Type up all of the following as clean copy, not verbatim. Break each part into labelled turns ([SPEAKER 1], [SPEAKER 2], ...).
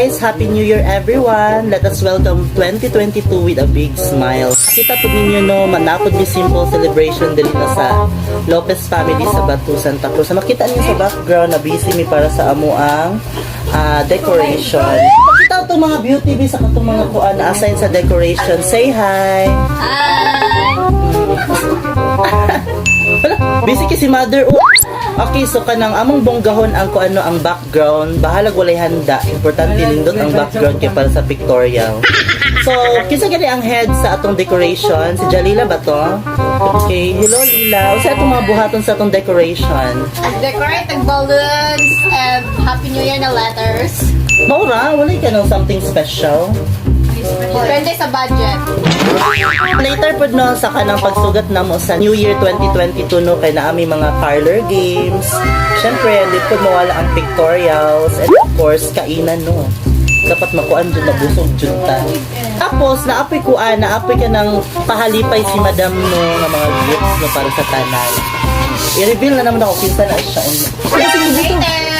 [SPEAKER 1] Guys, Happy New Year, everyone! Let us welcome 2022 with a big smile. Kita po ninyo, no, manapod mi simple celebration dili na sa Lopez family sa Batu, Santa Cruz. Makita niyo sa background na busy mi para sa amo ang decoration. Pakita itong mga beauty bee sa katong mga kuan na assign sa decoration. Say hi!
[SPEAKER 2] Hi!
[SPEAKER 1] Wala, busy kasi mother. Oh. Okay, so kanang among bonggahon ang kuano ang background, bahalag walay handa. Importante nindot ang background kay para sa pictorial. So, kinsa gani ang head sa atong decoration? Si Jalila ba to? Okay, hello Lila. Unsa atong mga buhaton sa atong decoration?
[SPEAKER 2] Decorate the balloons and Happy New Year na letters.
[SPEAKER 1] Maura, walay ka ng something special.
[SPEAKER 2] Depende sa budget.
[SPEAKER 1] Later pod no sa kanang pagsugat namo sa New Year 2022, no, kay naami mga parlor games. Syempre, hindi pod mawala ang pictorials and of course kainan, no. Dapat makuan jud, mabusog jud ta. Tapos naapoy kuan, naapoy ka ng pahalipay si Madam, no, nga mga gifts, no, para sa tanan. I-reveal na naman ako kinsa na siya.
[SPEAKER 2] Later!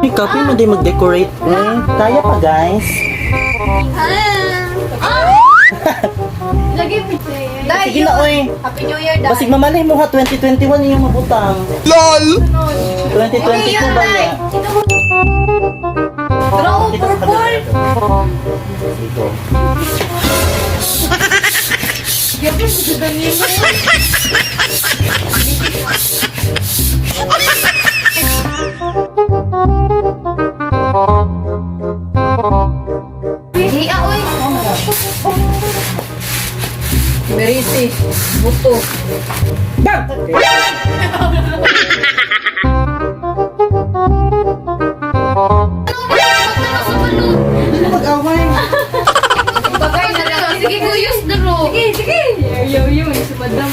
[SPEAKER 1] Uy, kape mo din mag-decorate. Eh, kaya pa, guys.
[SPEAKER 2] Ah! Dahil
[SPEAKER 1] Sige na, oy.
[SPEAKER 2] Happy New Year, Dai.
[SPEAKER 1] Basig mamalay mo ha, 2021 yung mabutang. LOL! 2022 ba niya?
[SPEAKER 2] Draw purple!
[SPEAKER 1] Ito.
[SPEAKER 2] Hiya, oy!
[SPEAKER 3] Merisi, buto.
[SPEAKER 1] Ano mag-away?
[SPEAKER 2] Bagay na lang. Sige, guyos na ro.
[SPEAKER 3] Sige, sige. Yo, yo, si madam.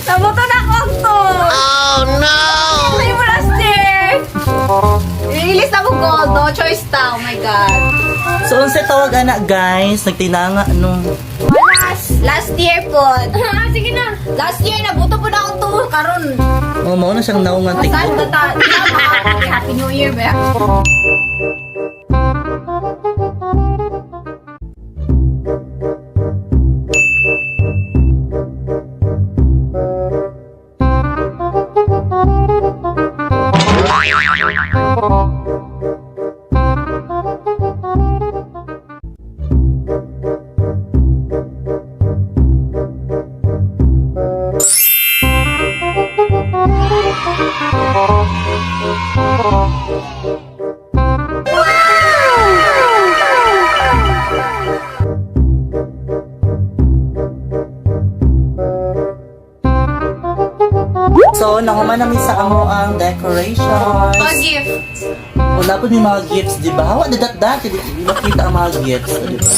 [SPEAKER 3] Nabuto na akong to! Oh no! Ay mo last year!
[SPEAKER 2] Ilis ako gold. No choice ta. Oh my God.
[SPEAKER 1] So, unsa tawag ana, guys? Nagtinanga, no?
[SPEAKER 2] Last, last year po.
[SPEAKER 3] Ah, sige na!
[SPEAKER 2] Last year, nabuto po na akong tuo. Karon.
[SPEAKER 1] Oh, mao na siyang naungan
[SPEAKER 2] Masal
[SPEAKER 1] tigbuto.
[SPEAKER 2] ba ta? Tama. Happy New Year ba?
[SPEAKER 1] So, nahuman namin sa amo ang decorations.
[SPEAKER 2] Mga gift.
[SPEAKER 1] Wala po may mga gifts, di ba? Hawa, dadat dati. Di makita ang mga gifts, di ba?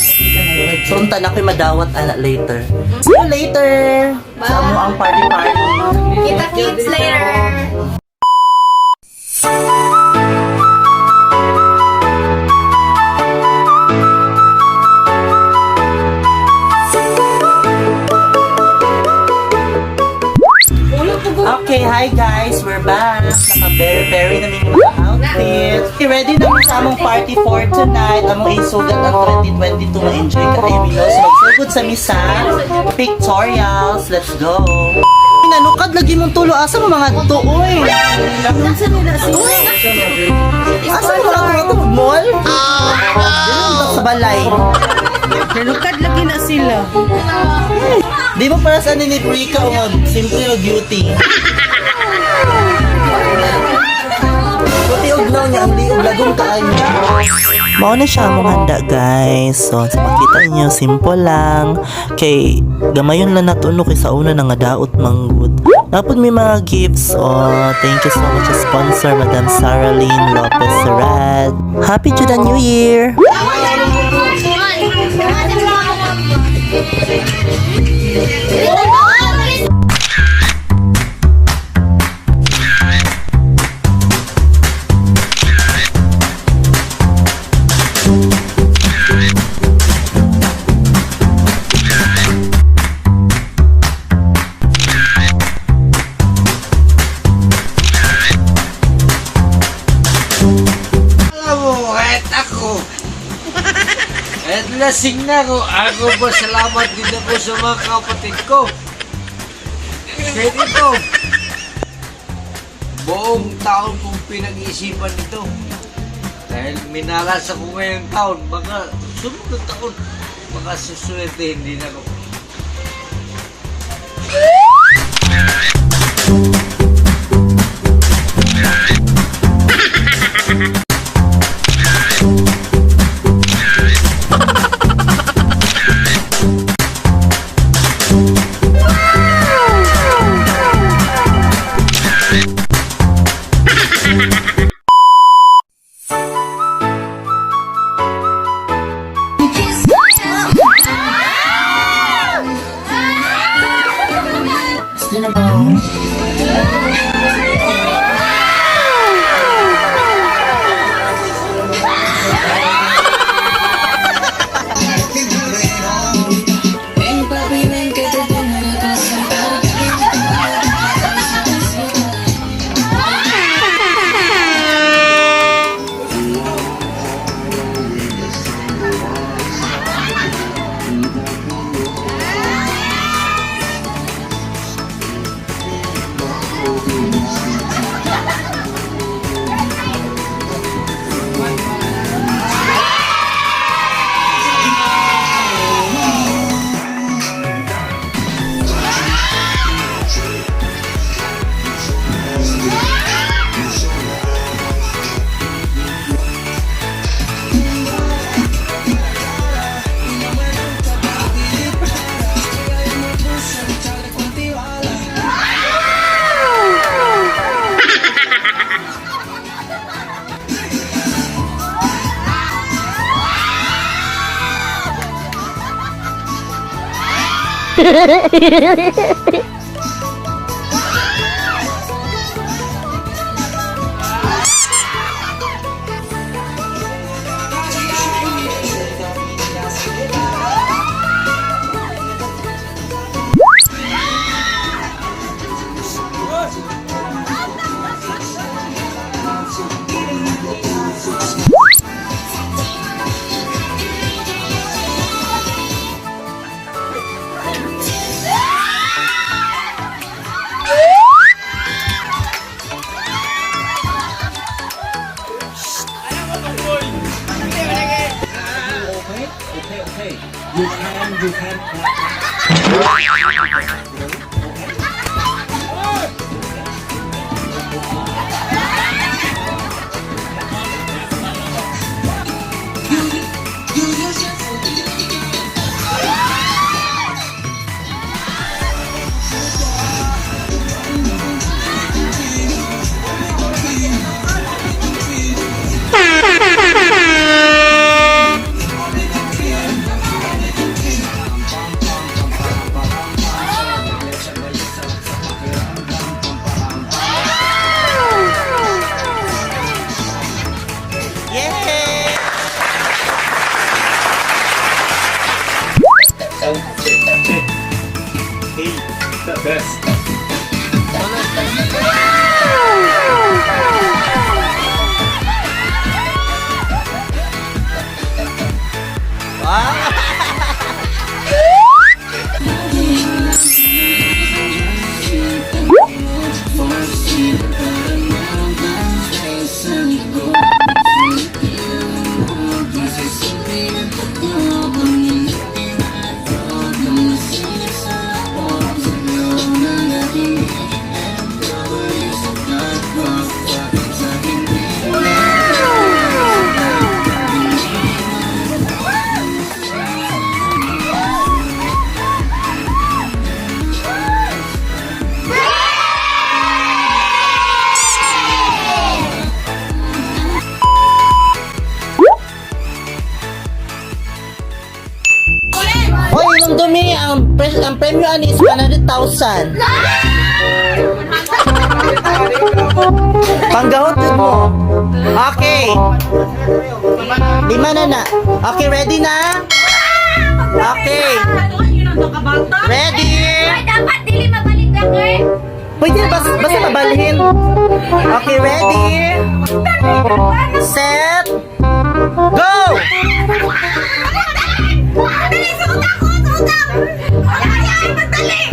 [SPEAKER 1] So, unta na ako'y madawat ana later. See you later! Sa amo ang party party.
[SPEAKER 2] Kita kids later.
[SPEAKER 1] Okay, hi guys! We're back! Naka-very-very namin yung mga outfit. Okay, ready na sa among party for tonight. Among isugat ang 2022. Ma-enjoy ka kayo, Milos. Magsugod sa misa. Pictorials. Let's go! Nanukad lagi mong tulo. Asa mo mga tuoy?
[SPEAKER 3] Unsa nila sila?
[SPEAKER 1] Asa mo mga tuo? Mall? Oh, sa balay.
[SPEAKER 3] Nalukad lagi na sila.
[SPEAKER 1] Di mo para sa ni Prika o nga simple o beauty. Puti og niya ang liog lagom kaayo. Mao na siya among handa, guys. So, sa makita niyo, simple lang. Kay gamayon lang nato, no, kay sa una na nga daot manggod. Napod may mga gifts. Oh, thank you so much sa sponsor, Madam Sarah Lynn Lopez Serrat. Happy Judah New Year!
[SPEAKER 4] Alam mo, kahit ako, kahit lasing na ako, ako ba salamat din ako sa mga kapatid ko. Kahit ito, buong taon kong pinag-iisipan ito. Dahil minalas ako ngayong taon, baka sumunod taon, baka suswerte hindi na ako.
[SPEAKER 5] Ven, papi, ven que te tengo una cosa para ti.
[SPEAKER 1] Dumi, ang premyo ani is 100,000. Panggahot yun mo. Okay. Lima na na. Okay, ready na? Okay. Ready?
[SPEAKER 3] Ay, dapat dili mabalik lang eh.
[SPEAKER 1] Pwede basta mabalhin. Okay, ready? Set. Go!
[SPEAKER 3] Dali, suot ako, suot ako. Ay, ay, ay, magdali.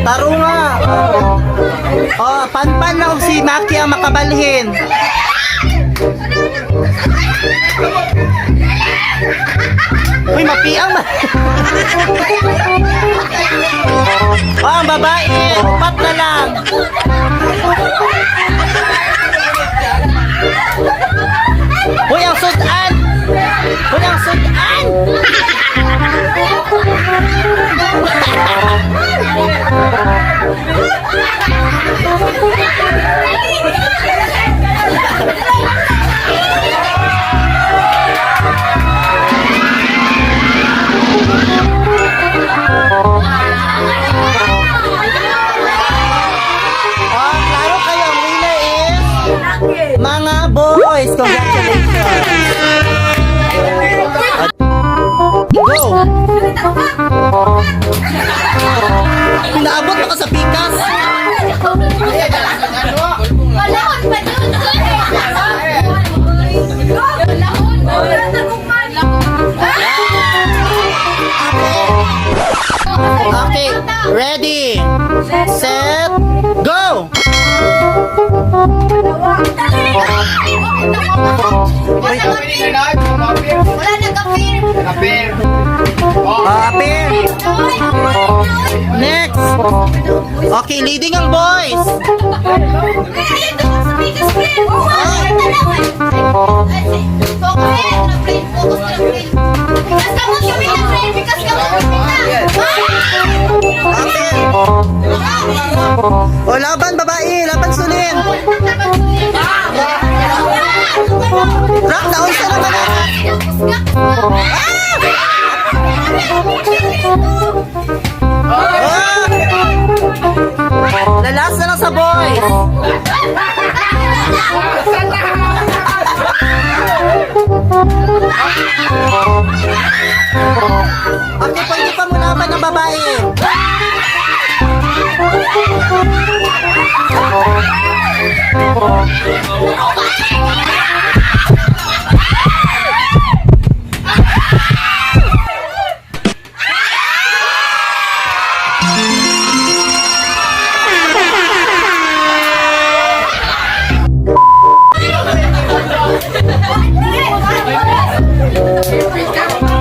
[SPEAKER 1] Tarunga. Oh, panpan lang si Maki ang makabalhin. Uy, mapiang man. Oh, ang babae, upat na lang. Uy, ang sudan. Uy, ang sudan. Oh, klaro kayo, ang winner is mga boys. Congratulations. Go! Naabot pa ka sa pikas.
[SPEAKER 3] Walahon pa dun. Walahon. Wala tagugman.
[SPEAKER 1] Okay, ready, set, go!
[SPEAKER 2] Wala nag-appear.
[SPEAKER 1] Appear. Next. Okay, leading ang boys. Appear. O, laban babae, laban sulin. Rock, naunsa naman na. Ah! Lalas na lang sa boys. Okay, pwede pa mo laban ng babae.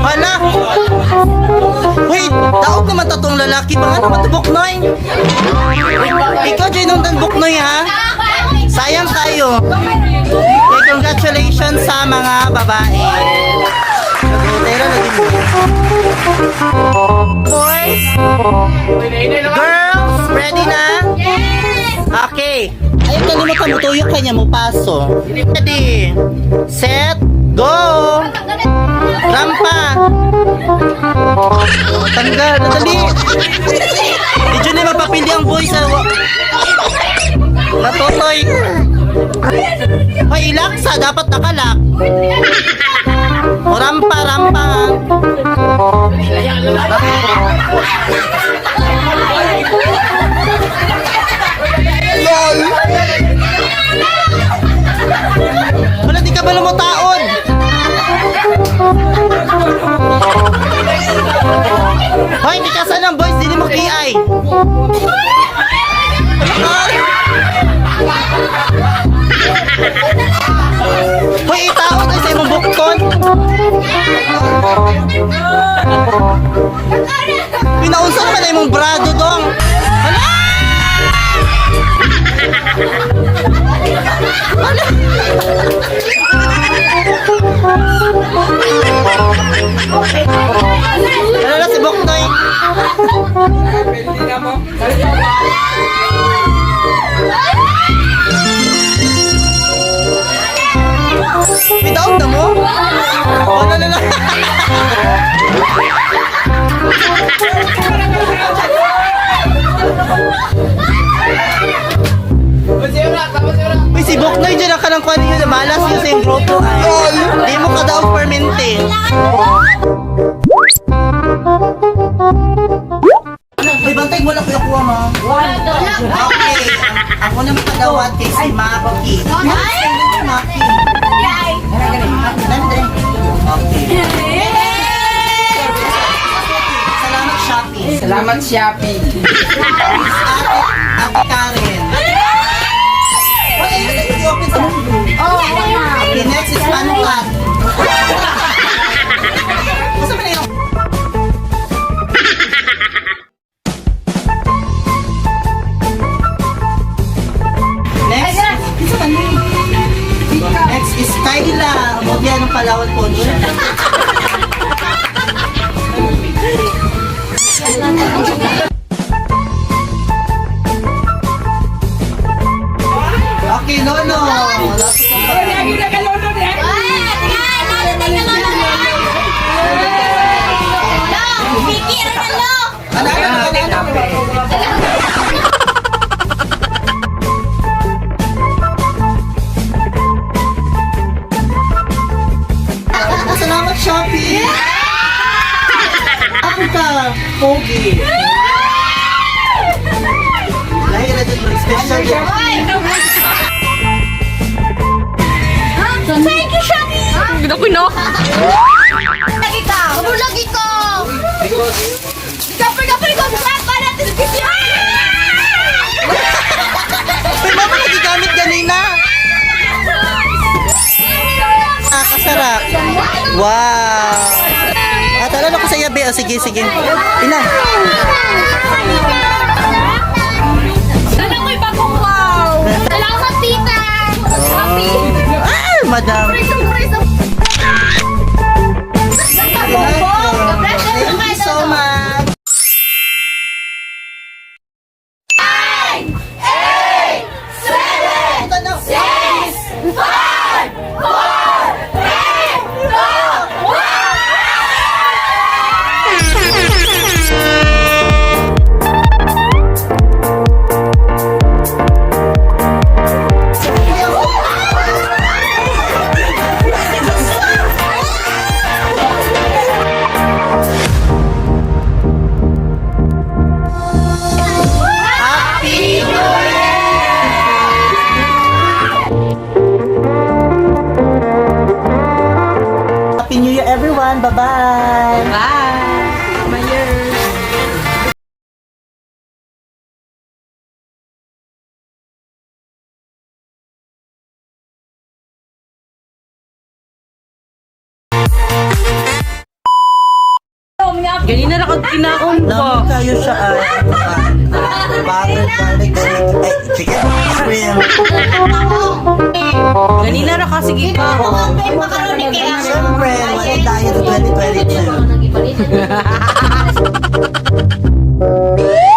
[SPEAKER 1] Hala! Wait, daog naman tatong lalaki pa nga naman to Buknoy. Ikaw, Jay, nung dan Buknoy, ha? Sayang kayo. Okay, congratulations sa mga babae. Nag-hotela na din mo. Boys, girls, ready na? Okay. Ay, kalimutan mo, tuyo kanya mo paso. Ready, set, go! Rampa! Tanggal, nadali! Medyo na mapapili ang boys. Ah. Matutoy. Hoy, ilaksa. Dapat nakalak. O, rampa, rampa. Ha. LOL! Wala, di ka ba lumutaon? Hoy, di ka ng boys, dili mo KI. Hoy, itaon ay sa imong bukton. Pinaunsa naman na imong brado dong. Hala! Hala! Hala na si Boknoy. Without na mo? Uy, si Boknoy dyan ang kanang kuha ninyo na malas yun sa yung grupo ay. Di mo kadaog permente. Uy, bantay wala ko kuha ma. Okay, ang unang makadawat kay si Maki. Maki. Nandre. Okay. Salamat, Shopee.
[SPEAKER 6] Salamat, Shopee.
[SPEAKER 1] Ate, Ate Karen. Wala yun sa i-open sa Okay, next is Panukat. Gusto mo na yung Next, isa pa niyo. Next is Kyla. Umugyan ng Palawan po siya. Okay, Lolo. Wala po kang Ano, ano, ano, ano? Salamat, Shopee! Ako ka, Pogi. Lahi na dyan, special yan.
[SPEAKER 3] Thank you, Shopee! Ganda ko, no?
[SPEAKER 2] Lagi ka! Lagi ka! Kapag kapag ko pa natin
[SPEAKER 1] Uy, mama, nagigamit ganina. Ah, kasarap. Wow! At alam ko sa iya, be. Oh, sige, sige. Ina.
[SPEAKER 3] Alam ko'y bagong wow!
[SPEAKER 2] Salamat, tita! Shopee!
[SPEAKER 1] Ah, madam. Thank you so much. 9, 8, 7, 6, Happy New Year! Happy New Year, everyone! Bye-bye!
[SPEAKER 3] Bye! My years! Ganina na kag kinaon ko.
[SPEAKER 1] Dami kayo siya ay butter, garlic, chicken, ay, chicken, shrimp.
[SPEAKER 3] Ganina ra kasi gikaon.
[SPEAKER 1] Siyempre, wala tayo sa 2022.